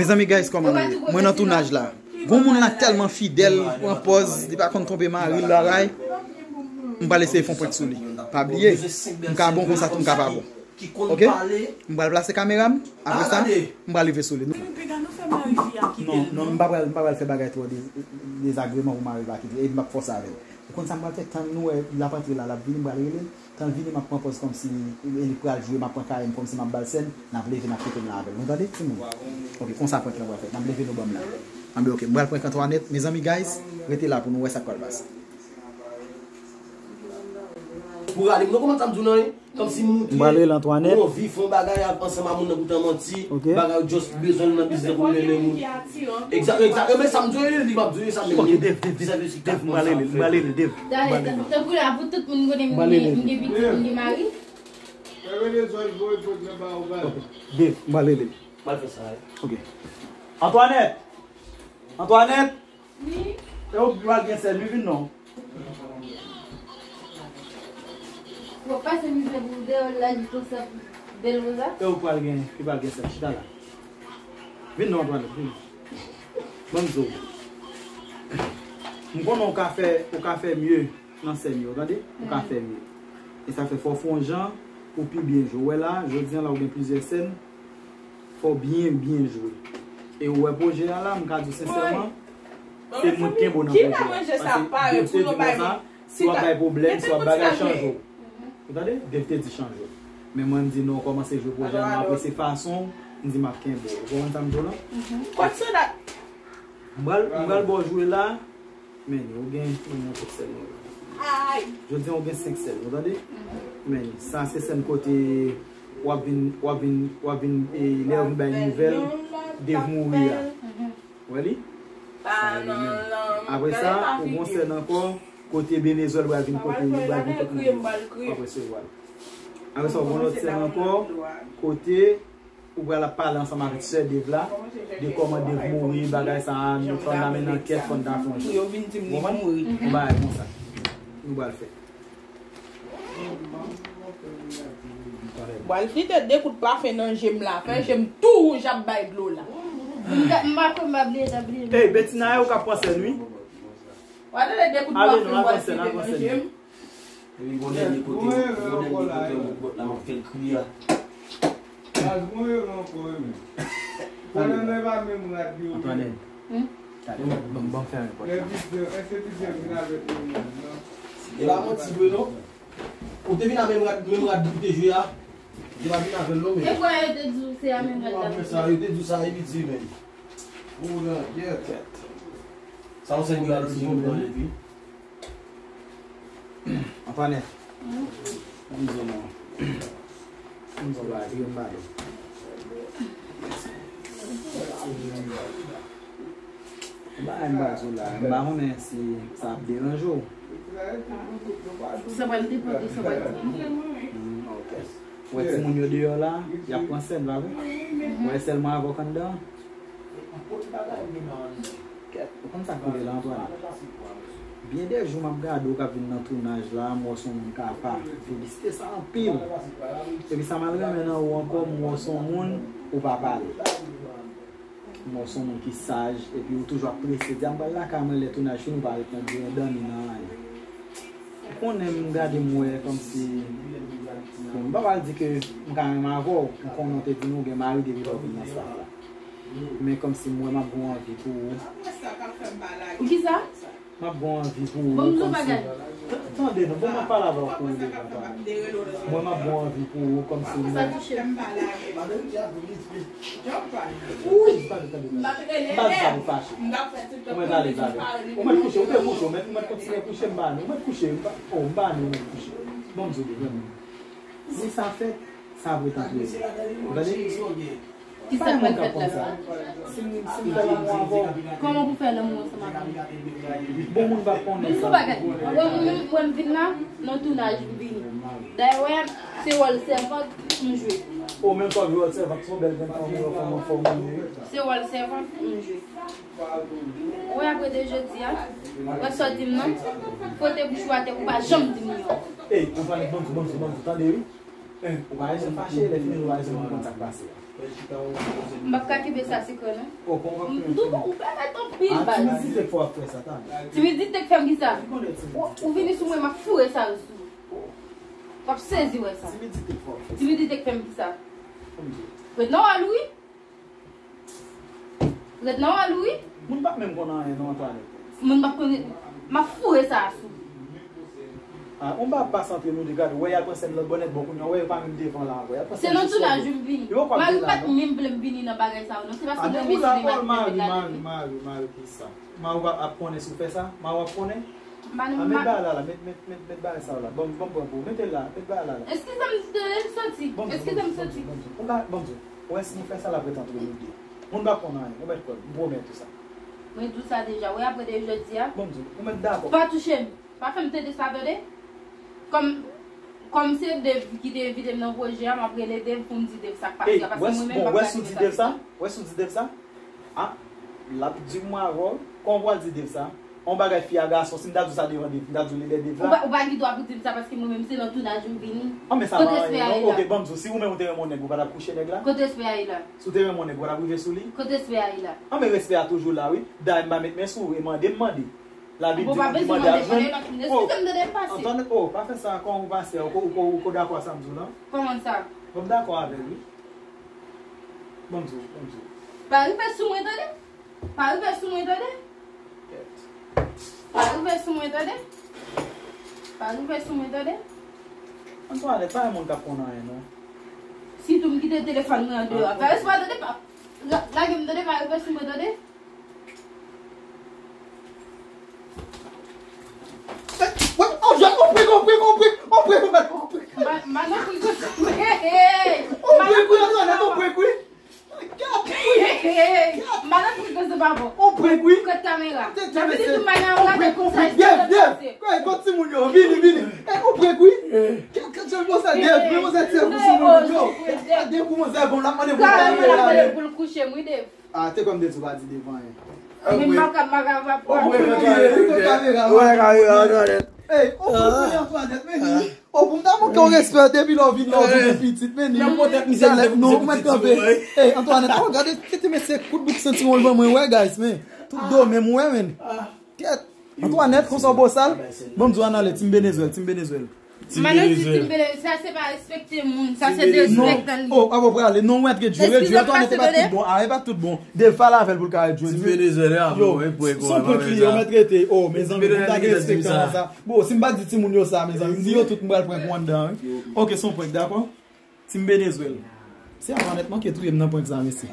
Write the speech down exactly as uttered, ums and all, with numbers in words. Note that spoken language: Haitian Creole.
Mezanmi, guys, kòman nou ye? Mwen nan tounaj la. Gon moun la tèlman fidèl, pran pòz, li pa konn twonpe mari l, bagay. M pral eseye fè yon prank sou li. Pa bliye, m ka bon konsa tou, m ka pa bon. Ok? M pral plase kamera m, apre sa, m pral rive sou li. Non, non, m pa pral, m pa pral fè bagay twò de-, dezagreman pou mari l pa kite, epi m ap fòse avè l. Ou konn sa m pral fè? Tan nou wè l ap antre la, l ap vini, m pral rele l. Tan l vini, m ap pran pòz kòmsi e li pral jwe, m ap pran kare m kòmsi m ap ba l sèn, n ap leve, n ap kite m la avè l. Nou tande, timoun? Ok, konsa prank lan pral fèt. N ap leve nou ban m la. Anben, ok, m pral prank Antoinette. Mezanmi, guys, rete la pou nou wè sa k pral pase. Pou rale m, non, kòman sa m di w nan, wi? Kòmsi moun ki, m pral rele Antoinette, ou anvi fè yon bagay ansanm a moun nan, pou tan manti, ok, bagay ou just bezwen nan biznis pou mennen moun. Egzak, egzak. Ebyen, sa m di w, li p ap di w sa, men ok, Dave, Dave, Dave, Dave, m pral rele l, m pral rele l, Dave. Talè, tankou la, pou tout moun konnen m gen, m gen pitit, m gen mari. Dave, m pral rele l. M pral fè sa, wi. Ok. Antoinette! Antoinette! Wi. E ou ki pral gen sèn, wi, vin non. W ap pase mizè pou w deyò la jis konsa pou bèl konsa. E ou pral gen, ki pral gen sèn, chita la. Vin non, Antoinette, vin. Ban m di w. M konnen w ka fè, w ka fè mye nan sèn yo, tande? Ou ka fè mye. E sa fè fò w fè yon jan pou pi byen jwe. Ou wè la, jodi a la ou gen plizyè sèn, fò w byen, byen jwe. E ou wè pwojè a la, m ka di w sensèman, se mwen k kenbe w nan pwojè a. Paske Dave te di konsa, si w ap bay pwoblèm, si w ap bagay, chanje w. Ou tande? Dave te di chanje w. Men mwen m di non, kòmanse jwe pwojè a, m apresye fason w, m di m ap kenbe w. Ou konprann sa m di w lan? What's that? M pral, m pral ba w jwe la. Men, ou gen, ou gen tout sèn ou yo. Jodi a, ou gen senk sèn, ou tande? Men, sa se sèn kote w ap vin, w ap vin, w ap vin, e, lè yo vin bay nouvèl, Dave mouri a. Ou wè li? Sa e li menm. Apre sa, ou gon sèn ankò, kote Benezwèl pral vin kote, pral vin kote nou. W ap resevwa l. Apre sa, ou gon lòt sèn ankò, kote ou pral ap pale ansanm avèk sè Dave la, de kòman Dave mouri, bagay sa a, nou fò n ta mennen ankèt, fò n ta fè yon jan. Pou yo vin di m li mouri. Yon bagay konsa. Nou pral fè. Bwal flite de kout pafen nan je m la, fè je m tou wouj ap bay dlo la. M pa kwè m pa bliye, ta bliye. Ey, Betina, e ou k ap pran sèn, wi. W a tande de kout pafen bwal flite nan je m. Epi gon dènye kote, gon dènye kote yon bòt la, m ap fè l kriye a. Baz, mwen rele ankò wi, men. Konnen nan pa menm rad yo. Antoinette. Gade, ban m, ban m fèmen pòt la. E pa manti vre non. Ou te vin a menm rad, menm rad ou te jwe a. Ou te pa vin avè l non, men. E kwè yo te di w se a menm rad la. Sa, yo te di w sa, epi di, men. Ou nan kèt. Sa w sèn yo al di yon pran epi. Antoinette. Ban m di w non. Ban m di w bagay, yo m pale. Yon bagay m pral di w la, m pa konnen si sa ap deranje w. Sa pral depann de sa w pral di. Hmm, ok. Ou wè timoun yo deyò la, y ap pran sèn, pa vre? Ou wè sèlman avè w k anndan. Kèt, ou konn sa k rive la, Antoinette? Byen de jou m ap gade w k ap vin nan tounaj la, m wè w se yon moun k apa. M felisite sa anpil. Epi sa m al renmen nan ou ankò, m wè w se yon moun ou pa pale. M wè w se yon moun ki saj, epi ou toujou ap prese. Di a m pral lakay mwen lè tounaj fini, ou pa ret nan dòmi nan anyen. Ou konnen m gade m wè kòmsi, bon, m pa pral di ke m ka menm avè w, m konnen w te di nou w gen mari depi lè w vin nan staff la. Men kòmsi m wè m ap gon anvi pou ou. Pou kisa? M ap gon anvi pou ou, kòmsi. T-, tande non, bon, m ap pale avè w pou ou deja, pa. M wè m ap gon anvi pou ou, kòmsi m. Sa touche m. Wi, tande, tande, tande. M pa di sa pou fache. Ou mèt alèz avè m. Ou mèt kouche, ou te kouche, ou mèt, ou mèt kontinye kouche, m pa ni, ou mèt kouche, m pa, oh, m pa ni, ou mèt kouche. Bon, m di w vrèman. Si sa fèt, sa ap ret ant nou. Ou tande? Kisa k pral fèt la? Si m, si m fè lanmou avè w. Kòman pou fè lanmou ansanm avè m? Bon, moun pa konnen sa. Bon, bagay. Wè m, wè m vin la, nan tounaj m vini. Dayè, wè, se wòl sèvant m jwe. O, menm sa w jwe wòl sèvant, se yon bèl grenn fanm, ou wè fanm anfòm ou ye. Se wòl sèvant m jwe. Ou wè apre de jodi a, wè sa w di m nan, pote bouch ou atè, ou pa janm di m yon. Ey, ou pa banm di, banm di, banm di, tande wi. Ou pa janm fache, lè fini ou pa janm konn sa k pase. M p ap ka kenbe sa sekrè, non. M tou ou pèmèt anpil, baz. Timidite k fè w ap fè sa, ta. Timidite k fè m ki sa? Ou, ou vini sou mwen, m ap foure sa sou ou. W ap sezi wè sa. Timidite k fè w ap fè sa. Timidite k fè m ki sa? Ret nan wòl ou, wi. Ret nan wòl ou, wi. Moun pa menm konn anyen, non, Antoinette. Moun pa konn. M ap foure sa sou ou. Ah, on ba pase antre nou de, gade, wè y al pran sèn lòt bò nèt, bon, kounye a, wè yo pa menm devan la ankò. Y al pran sèn jis lòt bò. Se nan tounaj wi m vini. Mari m pa t menm vle m vini nan bagay sa yo, non. Se paske mwen mesye m ap kenbe la depi. Mari, mari, mari, ki sa? Mari w ap konnen si w fè sa? Mari w ap konnen? Ah, met bagay la, la, met, met, met, met bagay sa la. Bon, bon, bon, bon, mete l la, met bagay la, la. Eskize m, m soti. Eskize m, m soti. Bon, bon, bon, bon, bon. Ou ka, bon, bon. Ou wè si nou fè sa, l ap ret antre nou de. Moun pa konn anyen, ou mèt kwè m, m pwomèt ou sa. Mwen di w sa deja, wi, apre de jodi a. Bon, m di w, ou mèt dakò. Pa touche m. Pa fè m tande sa, tande. Kòm, kòm se Dave ki te envite m nan pwojè a, m ap rele Dave pou m di Dave sa k pase a, paske mwen menm m p ap ka kenbe sa. Wè si w di Dave sa? A, l ap di mwen avè w, kòman w pral di Dave sa? On bagay fi a gason, si m ta di w sa devan Dave, m ta di w li lè Dave la. Ou pa, ou pa gen dwa pou di m sa paske mwen menm se nan tounaj m vini. An, men sa pa anyen non. Kot respè a ye la? Ok, ban m di w, si ou menm ou te renmen yon nèg, ou pa t ap kouche nèg la? Kot respè a ye la? Si w te renmen yon nèg, ou pa t ap rive sou li? Kot respè a ye la? An, men respè a toujou la, wi. Dayè, m pa met men sou ou, e mande m mande. Labib di pou ki mande ap jwenn. Eskize m, tande m pase. Antoinette, oh, pa fè sa, kòman ou pase a? Ou ko, ou ko, ou ko dakò a sa m di w lan? Kòman sa? Bon, m dakò avè l, wi. Ban m di w, ban m di w. Pa rive sou mwen, tande. Pa rive sou mwen, tande. Kèt. Pa rive sou mwen, tande. Pa rive sou mwen, tande. Antoinette, pa yon moun k ap konn anyen, non. Sitou m kite telefòn mwen andeyò. Fè respè, tande, pa, la, lage m, tande, pa rive sou mwen, tande. Wè, on jwèt, on prank, on prank, on prank, on prank, on prank, on prank. Ma, ma nan prank konsa. Hey, hey. On prank, wi, Antoinette, on prank, wi. Hey, hey, hey. Ma nan prank konsa, pa bon. On prank, wi. Kot kamera. Depi tout mal nan rate konsa. Dev, Dev. Hey, kot timoun yo, vini, vini. Hey, on prank, wi. Kèt, kèt, jèl konsa, Dev. Men on sèl ti pou timoun yo. Dev pou mwen, Dev, bon, l ap mande pou kamera, men. Pou l kouche m, wi, Dev. Ah, te kwè m te di w pa di Dev anyen. Men m pa ka, m pa ka, m pa ka. Ou wè kamera, Antoinette. Ey, ou konn Antoinette, men ni. Oh, pou m ta manke w respè depi lè w vini, lè w vini pitit, men ni. Nan pòtèt misye a, non, ou mèt kanpe. Ey, Antoinette, oh, gade, kite mesye kout bout sentiwon l ban mwen, wè, guys, men. Tout do menm, wè, men. Kèt. Antoinette, konsa w bosal. Bon, m di w ann ale, Team Benezwèl, Team Benezwèl. Manan di Team Benezwèl, sa se pa respekte moun, sa se derespektan li. Oh, abo prale, non, ou mèt ret jwe, ret jwe, Antoinette, e pa tout bon, ah, e pa tout bon. Dev pale avè l pou l ka ret jwe. Team Benezwèl, ah, bon, e prank, se yon prank li ye, ou mèt rete. Oh, mezanmi, pou m ta gen respektan konsa. Bon, si m pa di timoun yo sa, mezanmi, m di yo tout m pral prank ou anndan, wi. Ok, se yon prank, dakò? Team Benezwèl. Se Antoinette manke touye m nan prank sa, mesye.